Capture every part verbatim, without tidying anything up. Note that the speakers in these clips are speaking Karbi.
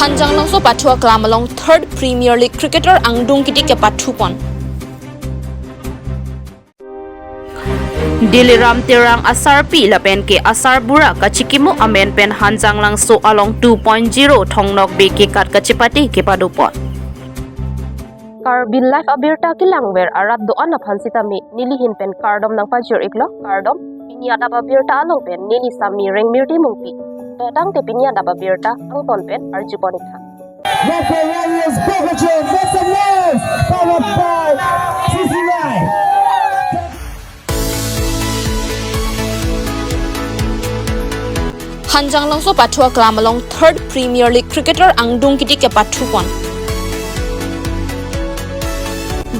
Hanjanglangso pathu aklam along Third Premier League cricketer angdung kiti kepathupon. Diliram Terang asarpi lapen ke asarbura kachikimo amen pen Hanjanglangso along two point zero Thong Nokbe kekat kachepate kepadopon. Karbi Live abirta kelangver arat do-an aphan sitame nelihin pen kardom nangpajir-iklo, kardom. Pini adap abirta along pen neli Sami Rengmirti Mungpi. Totang te pini adap abirta angton pen arjupon-iktha. Local Warriors Bokajan, make some noise! Powered by C C Y. Hanjanglangso pathu aklam along Third Premier League cricketer angdung kiti kepathupon.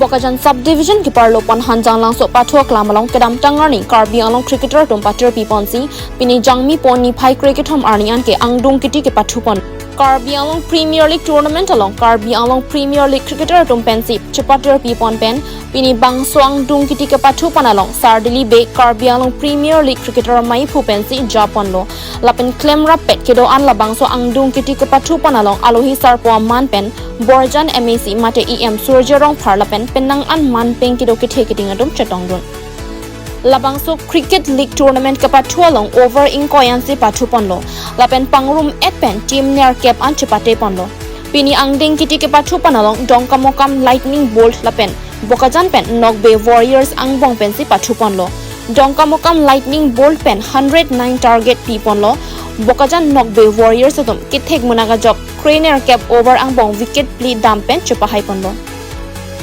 Bokajan Subdivision keparlopon Hanjanglangso pathu aklam along kedamtang arni Karbi Anglong cricketer atum patir piponsi pini Jangmi pon niphai krekethom arni anke angdung kiti kepathupon. Karbi Anglong Premier League Tournament along Karbi Anglong Premier League cricketer atum pensi chepatir pipon pen pini bangso angdung kiti kepathupon along Sardili Bey Karbi Anglong Premier League cricketer maiphu pensi japonlo. Lapen klemrap pet kedo-an labangso angdung kiti kepathupon along alohi sarpo aman pen Borjan M A C mate E M Surjya Rongphar lapen penang an manpeng kedo kethe keding atum chetongdun. Labangso Cricket League Tournament kepathu along over ingkoi ansi pathuponlo. Lapen pangrum-et pen team nerkep an chepateponlo. Pini angdeng kiti kepathupon along Dongkamukam Lightning Bolt lapen Bokajan pen Nokbe Warriors angbong pensi pathuponlo. Dongkamukam Lightning Bolt pen hundred nine target piponlo. Bokajan Nokbe Warriors atum kethek munak ajok kre nerkep over angbong wicket phli dam pen chepahaiponlo.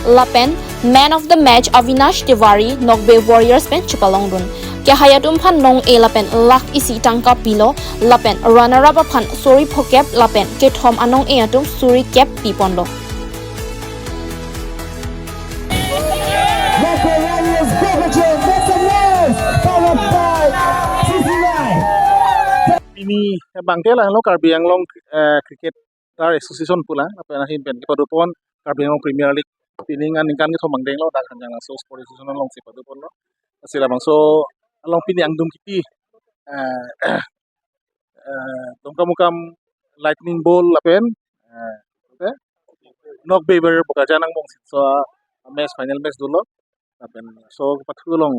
Lapen Man of the Match Avinash Tiwari Nokbe Warriors pen chepalongdun. Kehai atum aphan nong-e lapen lakh isi tangka pilo, lapen runner up aphan suri phokep lapen kethom anong-e atum suri kep piponlo. Local Warriors Bokajan, make some noise! Powered by C C Y. Pini abangke lahelo Karbi Anglong, eh, Cricket Player Association pu lang, lapen ahin pen kepadopon Karbi Anglong Premier League. Pini aningkan kethom angdenglo, dak Hanjanglangso Sport Association alongsi padoponlo. Lasi labangso along pini angdung kiti, eh, eh, Dongkamukam Lightning Bolt lapen, eh, eh, Nokbe Warriors Bokajan angbong si so match, final match dolo. Lapen so kepathu along,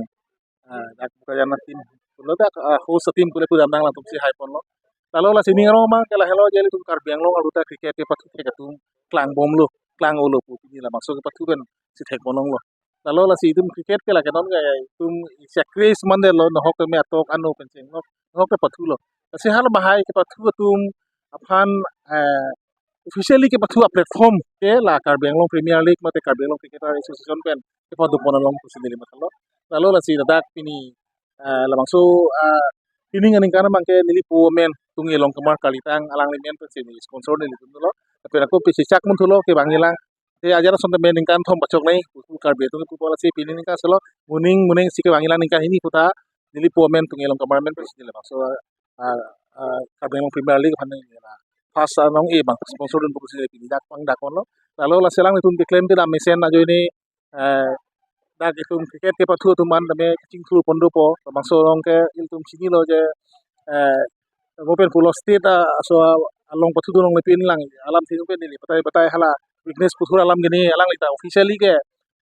eh, dak Bokajan team pulo, dak, eh, host team pulo pudam nang latum si haiponlo. Lalo lasi ning arong abangke lahelo je ilitum Karbi Anglong arlo ta cricket kepathu thek atum klangbomlo, klang-olo pu pini labangso kepathu pensi thekponlonglo. Lalo lasi itum cricket ke lake non ke itum isi a-craze mandetlo, nohok tame atok ano pen cheng, nohok, nohok kepathulo. Lasi hala bahai kepathu atum aphan, eh, officially kepathu a-platform ke la Karbi Anglong Premier League mate Karbi Anglong Cricketer Association pen kepadopon along pusi neli mathalo. Lalo lasi ladak pini, eh, labangso, eh, pini aningkan abangke neli po amen Tunge Longkamar Kalitang alangli amen pensi neli sponsor nelitum dolo. Lapen ako pisi chak munthulo kevangjilang. Te ajar ason tame ningkan thom pachok nai, pu Karbi atum pu bola si pini ningkan selo, moning moning si kevangjilang ningkan hini puta, neli po amen Tunge Longkamar amen pensi neli labangso, ah, ah, Karbi Anglong Premier League aphan neli la first anong-e abang sponsor dun pusi neli pini dak pangdakponlo. Lalo lasi alanglitum keklem kedam mesen ajoine, eh, dak itum cricket kepathu atum an tame kachingthurpon dopo, labangso along ke ilitum chinilo je, eh, mo pen pulo state, ah, aso, ah, along pathudun longle pinlang, alamthe pen neli batai batai hala Vignesh Puthur alam gini alangli ta officially ke,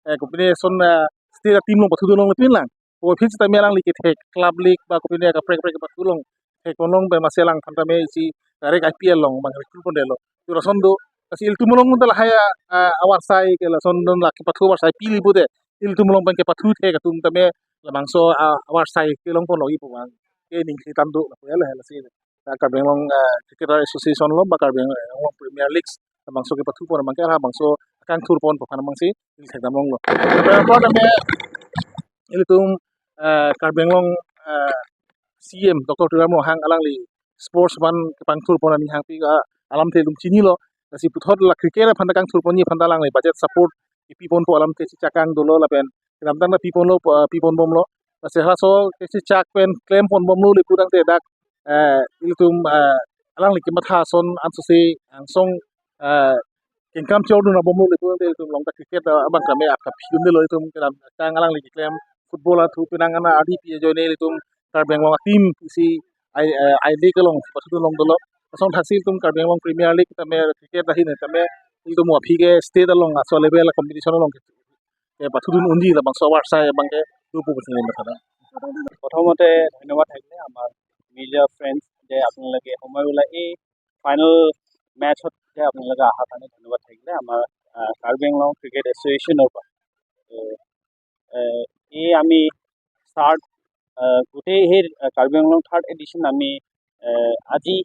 eh, kopine ason, ah, state a-team along pathudun longle pinlang. Pu aphi sitame alangli kethek club league ba kopine kaprek kaprek kepathu along thekponlong pen masi alangphan tame isi direct I P L along abang recruit pondetlo. Pu lason do, lasi ilitum along ta lahai a, a, avarsai ke lason dun la kepathu avarsai pili pulote, ilitum along pen kepathu thek atum tame labangso, a, avarsai kelongponlo ipo abang ke ning si tando lapu ya la lasi. Karbi Anglong, eh, Cricketer Association lo ba Karbi Anglong Premier League labangso kepathupon abangke labangso kangthurpon pu aphan abangsi neli thekdamlonglo. Lapen apot tame ilitum, eh, Karbi Anglong, eh, C M Doctor Tuliram Ronghang alangli sports aphan kepangthurpon aning hangpi alamthe ilitum chinilo. Lasi puthot la cricket aphan ta kangthurponji aphan ta alangli budget support kepiponpo alamthe si chakang dolo lapen kedamtang ta piponlo, eh, piponbomlo. Lasi halaso kesi chak pen klemponbomlo le pu tangte dak, eh, ilitum, eh, alangli kematha ason ansose angsong, eh, kengkam chordun abomlo le pu tangte ilitum along ta cricket, eh, abang tame akaphi dundelo ilitum kedamtang alangli keklem football athu penang ana adi pi ajoine ilitum Karbi Anglong a-team isi I, eh, I-League along pathudun long dolo. Asong thasi ilitum Karbi Anglong Premier League tame cricket ahin tame ilitum aphi ke state along aso level competition along ke, ke pathudun unji labangso award sai abang ke do pu pusi mathana. প্ৰথমতে ধন্যবাদ থাকিলে আমাৰ media friends যে আপোনালোকে সময় ওলাই এই ফাইনেল মেচত যে আপোনালোকে অহাৰ কাৰণে ধন্যবাদ থাকিলে আমাৰ আহ, কাৰ্বি আংলং ক্ৰিকেট এছ'চিয়েশ্যনৰ পৰা। তো, এ, এই আমি ষ্টাৰ্ট গোটেই সেই আহ, কাৰ্বি আংলং থাৰ্ড এডিশ্যন আমি আহ, আজি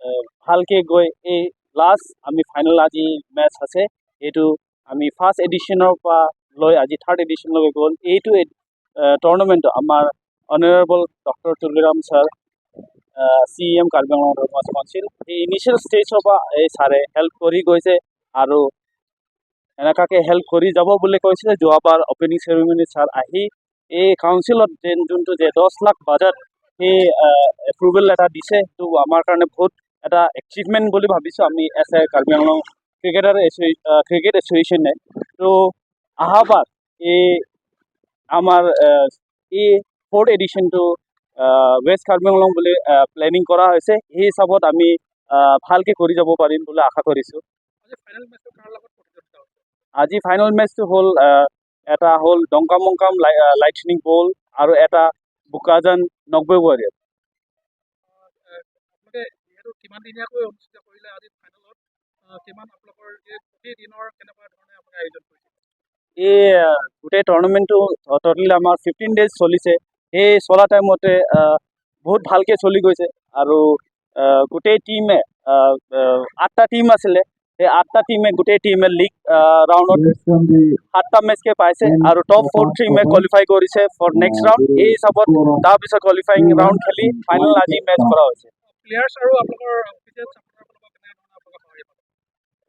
আহ, ভালকে গৈ এই লাষ্ট আমি ফাইনেল আজি মেচ আছে, এইটো আমি ফাৰ্ষ্ট এডিশ্যনৰ পৰা লৈ আজি থাৰ্ড এডিশ্যনলৈকে গ'ল। এইটো টুৰ্ণামেণ্টটো আমাৰ honourable doctor Tuliram sir, C E M Karbi Anglong autonomous council, এই ইনিচিয়েল ষ্টেজৰ পৰা এই ছাৰে হেল্প কৰি গৈছে আৰু এনেকুৱাকে হেল্প কৰি যাব বুলি কৈছিলে। যোৱাবাৰ অপেনিং চেৰিমনীত ছাৰ আহি এই কাউন্সিলত যে যোনটো যে দহ লাখ বাজেট সেই এপ্ৰুভেল এটা দিছে, এইটো আমাৰ কাৰণে বহুত এটা এচিভমেণ্ট বুলি ভাবিছোঁ আমি as a Karbi Anglong cricketer cricket এছ'চিয়েশ্যনে। তো অহাবাৰ এই আমাৰ আহ, এই ফ'ৰ্থ এডিশ্যনটো ৱেষ্ট কাৰ্বি আংলং বুলি প্লেনিং কৰা হৈছে। সেই হিচাপত আমি আহ, ভালকে কৰি যাব পাৰিম বুলি আশা কৰিছোঁ। আজি ফাইনেল মেচটো কাৰ লগত প্ৰতিদ্বন্দ্বিতা হ'ব? আজি ফাইনেল মেচটো হ'ল আহ, এটা হ'ল ডংকামংকাম লাই- আহ, লাইটনিং বল আৰু এটা বোকাজান নগবৈ ৱাৰিয়ৰ। আপোনালোকে যিহেতু কিমান দিনীয়াকৈ অনুষ্ঠিত কৰিলে আজি ফাইনেলত, আহ, কিমান আপোনালোকৰ এই গোটেই দিনৰ কেনেকুৱা ধৰণে আপোনালোকে আয়োজন কৰিছে? এই আহ, গোটেই টুৰ্ণামেণ্টটো ট'টেলি আমাৰ ফিফটিন ডেইজ চলিছে। সেই চলা টাইমতে আহ, বহুত ভালকে চলি গৈছে আৰু আহ, গোটেই টিমে আহ, আহ, আঠটা টিম আছিলে, সেই আঠটা টিমে গোটেই টিমে লিগ ৰাউণ্ডত সাতটা মেচকে পাইছে আৰু টপ ফ'ৰ টিমে কোৱালিফাই কৰিছে ফৰ নেক্সট ৰাউণ্ড। এই হিচাপত তাৰ পিছত কোৱালিফাইং ৰাউণ্ড খেলি ফাইনেল আজি মেচ কৰা হৈছে। প্লেয়াৰ্ছ আৰু আপোনালোকৰ অফিচিয়েল ছাপোৰ্টৰ ফালৰ পৰা কেনেধৰণৰ আপোনালোকক সহায় পালে?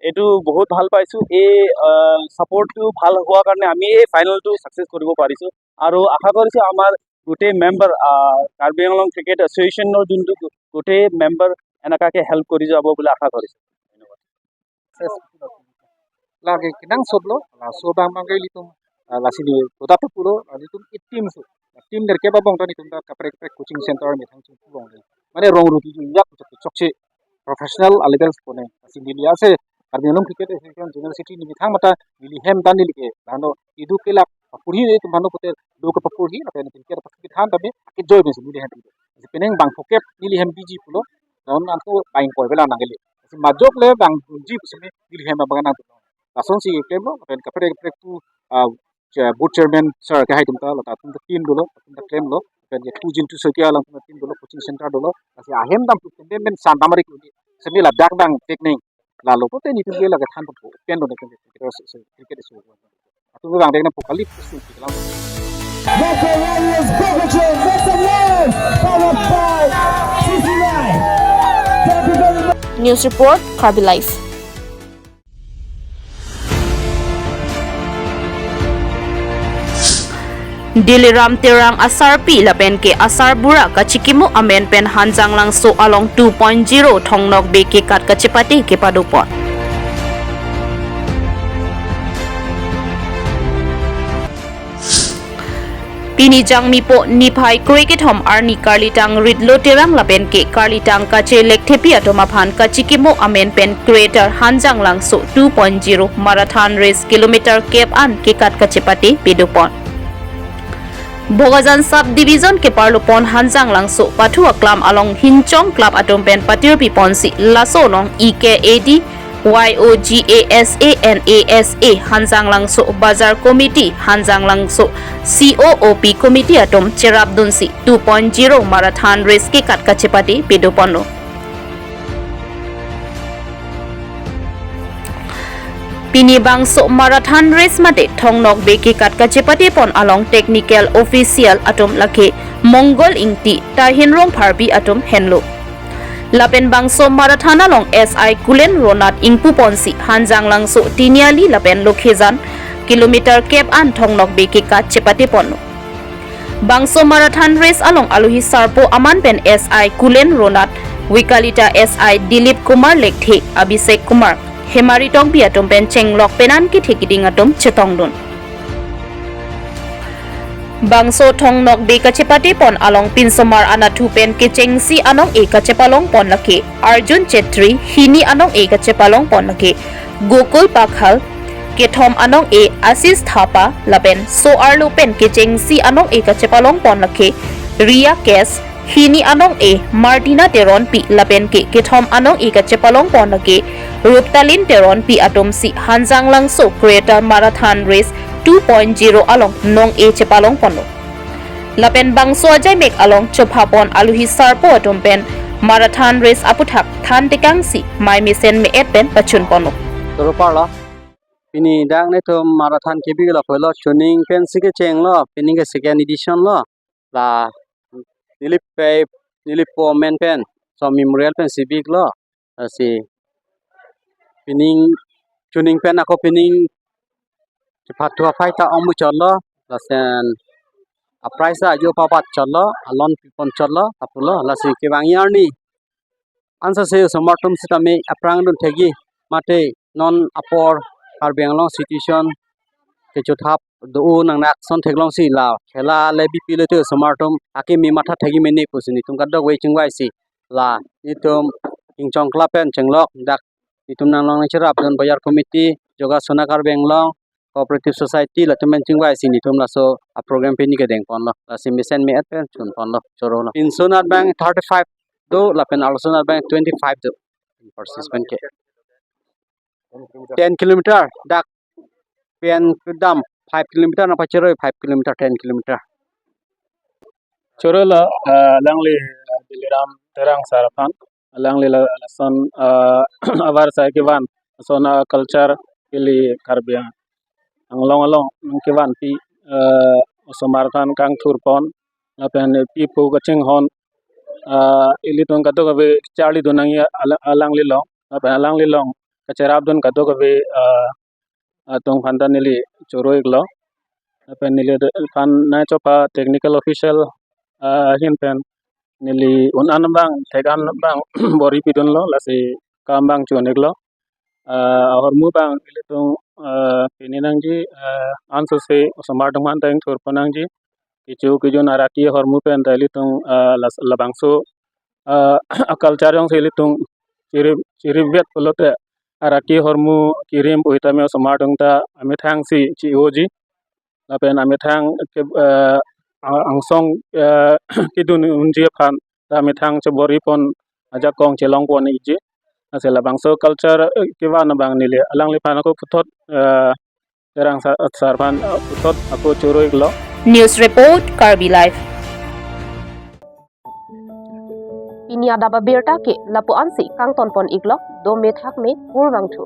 এইটো বহুত ভাল পাইছো। এই ছাপোৰ্টটো ভাল হোৱাৰ কাৰণে আমি এই ফাইনেলটো ছাকচেছ কৰিব পাৰিছো আৰু আশা কৰিছো আমাৰ গোটেই মেম্বাৰ কাৰ্বি আংলং ক্ৰিকেট এছ'চিয়েশ্যনৰ যোনটো গো- গোটেই মেম্বাৰ এনেকুৱাকে হেল্প কৰি যাব বুলি আশা কৰিছো। Yes. Lake kenangsot lo, laso abang abang ke ilitum, ah, lasi ni, kota tu pulo, ah, ilitum it team su. Team nerkep abang ta nelitum ta kaprek kaprek coaching center methang chingpu abang. Mane rong ruti ju yak chok chokche professional a level ko ne. Lasi neli ase, Karbi Anglong Cricket Association General Secretary ni methang mata neli hem ta neli ke. Lano idu kelak papurhi nelitum mano kote do ke papurhi, lapen nelitum ke papurhi than tapi ke joy besi neli hem. Lasi penang bang phokep neli hem biji pulo, non antu bang koi bela nangkele. Lasi majok le bang ji pusi neli hem abang nang. Lasonsi klemlo, lapen kaprek kaprek tu, ah, cha- board chairman sir ke hai atum ta, la atum ta team dolo, atum ta klemlo, lapen je tu jin tu sokia alangtum ta team dolo, coaching center dolo, lasi ahem dam tu team men san damari kuni, semi ladak dang tekning, lalo pote nelitum ke lake than po, pen dolo ke, ke, ke, ke, ke, atum bang dek na pokali pusi kelang. Local Warriors Bogotron, make some noise! Powered by C C I. Thank you very much. News report, Karbi Live. Diliram Terang asarpi lapen ke asarbura kachikimo amen pen Hanjanglangso along two point zero Thong Nokbe kekat kachepate kepadopon. Pini Jangmipo niphai krekethom arni Karlitang Ritlo Terang lapen ke Karlitang Kache Lekthepi atum aphan kachikimo amen pen Greater Hanjanglangso two point zero Marathon Race kilometer kep an kekat kachepate pedopon. Bokajan Sub Division keparlopon Hanjanglangso pathu aklam along Hinchong Club atum pen patirpiponsi laso along E K A D Y O G A S A N A S A, Hanjanglangso Bazar Committee, Hanjanglangso C O O P Committee atum cherapdunsi two point zero Marathon Race kekat kachepate pedoponlo. Pini bangso Marathon Race mate Thong Nokbe kekat kachepatepon along technical official atum lake Mongol Ingti, Tahin Rongpharpi atum henlo. Lapen bangso Marathon along S I Kulen Ronat ingpuponsi Hanjanglangso Tiniali lapen Lokhejan kilometer kep an Thong Nokbe kekat chepateponlo. Bangso Marathon Race along alohi sarpo aman pen S I Kulen Ronat, Vikalita S I Dilip Kumar Lekthe, Abhishek Kumar, Hemari Tokbi atum pen chenglok penan kethe keding atum chetongdun. Bangso thong nokde kachepate pon along pinsomar anatthu pen kechengsi anong-e kachepalong pon lake Arjun Chetri, hini anong-e kachepalong pon lake Gokul Pakhal, kethom anong-e Asis Thapa, lapen so-arlo pen kechengsi anong-e kachepalong pon lake Ria Kes, hini anong-e Martina Teronpi, lapen ke kethom anong-e kachepalong pon lake Ruptalin Teronpi atumsi Hanjanglangso Greater Marathon Race two point zero along nong-e chepalong ponlo. Lapen bangso ajaimek along chopha pon aluhi sarpo atum pen marathon race aputhak than tekangsi mai mesen me-et pen pachun ponlo. Toro parlo. Pini dak netum marathon kebi lo pulo, chuning pensi kechenglo, pini ke second edition lo. La neli pe, neli po men pen, so memorial pensi biklo. Lasi pining, chuning pen ako pining chepathu aphai ta ong muchotlo, lasen a-prize ta ajo papat chotlo, alon pipon chotlo, apulo, lasi kevang arni ansose osomar atum sitame aphrang dun thekji, mate non apor Karbi Anglong situation kechothap do nangnak ason theklongsi la khela le bipilo te osomar atum akimi matha thekji mene pusi netum kadokave chingvaisi la netum Ingchong Club pen chenglok dak netum nanglong nangcherapdun Bazar Committee, Yogasana Karbi Anglong, Cooperative Society latum pen chingvaisi netum laso a-program pini kedeng ponlo. Lasi mesen me-et pen chun ponlo, chorolo. Pinsonat abang thirty-five do, lapen arlosonat abang twenty-five do. Participant ke ten kilometer, dak pen kedam five kilometer nangpachoroi, five kilometer, ten kilometer. Chorolo, ah, alangli, ah, Diliram Terang sar aphan, alangli la, lason, ah, avarsai kevan, lason, ah, culture ili Karbi Anglong along nangkevanpi, ah, osomar aphan kangthur pon, lapen pipo kachinghon, ah, ilitum kadokave charlidun nangji ala-, alanglilong, lapen alanglilong kacherapdun kadokave, ah, atum aphan ta neli choro-iklo. Lapen neli de-, aphan nangchopha technical official, ah, ahin pen neli un-an abang, thek-an abang bor-i pidunlo, lasi kam abang chun-iklo. Ah, ahormu abang ilitum, ah, pini nangji, ah, ansose osomar atum aphan ta ingthur pon nangji. Kecho kejun araki ahormu pen ta ilitum, ah, las-, labangso, ah, a-culture jongsi ilitum chiri, chirivet pulote araki ahormu kirim pu sitame osomar atum ta amethang si chi-oji. Lapen amethang ke, eh, a-, angsong, eh, kedun unji aphan ta amethang chebor-i pon ajakong chelong pon-ikji. Lasi labangso culture, eh, kevan abang neli alangliphan ako puthot, eh, Terang sar, sar aphan, eh, puthot ako choro-iklo. News report, Karbi Live. Pini adap abirta ke lapu-ansi kangton pon-iklo, dome thakme kurvangthu.